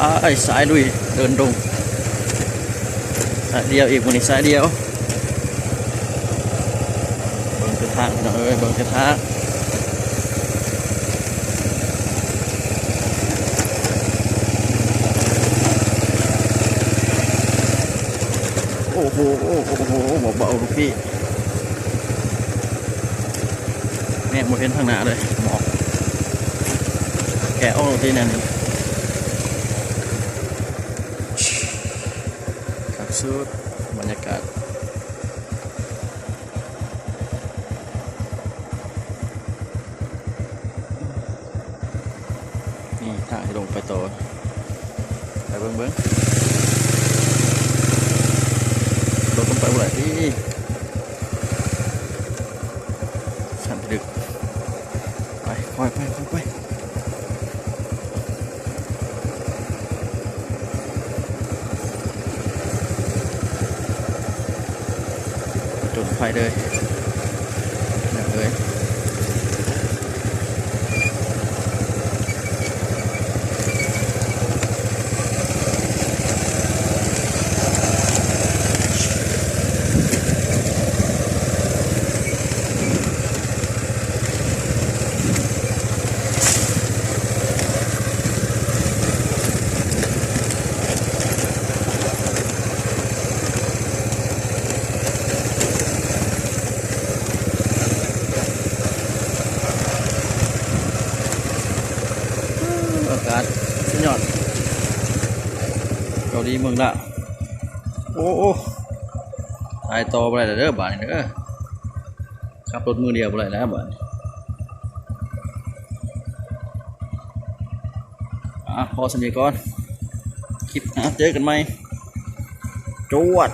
ອ້າຍ ສາຍລຸຍເດີນດົງ ສາຍດຽວອີກ ມື້ນີ້ສາຍດຽວ. ເບິ່ງເສັ້ນທາງ ພີ່ນ້ອງເອີຍ ເບິ່ງເສັ້ນທາງ. ໂອ້ໂຫ ໂອ້ໂຫ ບໍ່ເບົາລູກພີ່. ແນມບໍ່ເຫັນທາງໜ້າເລີຍ ໝອກ ແກະອອກຕິແນວນີ້. ຄັກສຸດ ບັນຍາກາດ. ນີ້ທາງທີ່ລົງໄປຕໍ່ ໄປເບິ່ງໆ. ລົດລົງໄປບໍ່ໄດ້ຕິ ຊັນຕຶກ. ໄປ ຄ່ອຍໄປ ຄ່ອຍໄປ. ຈົນໄຟເລີຍ ເລີຍ. ອາກາດສຸດຍອດ ເກົາຫຼີເມືອງລາວ. ໂອ້ ໂອ້ ໄປຕໍ່ບໍ່ໄດ້ແລ້ວເດີບາດນີ້ເດີ. ຂັບລົດມືດຽວບໍ່ໄດ້ແລ້ວບາດນີ້. ອ່າ ພໍສ່ຳນີ້ກ່ອນ ຄລິບໜ້າເຈີກັນໃໝ່. ຈວດ.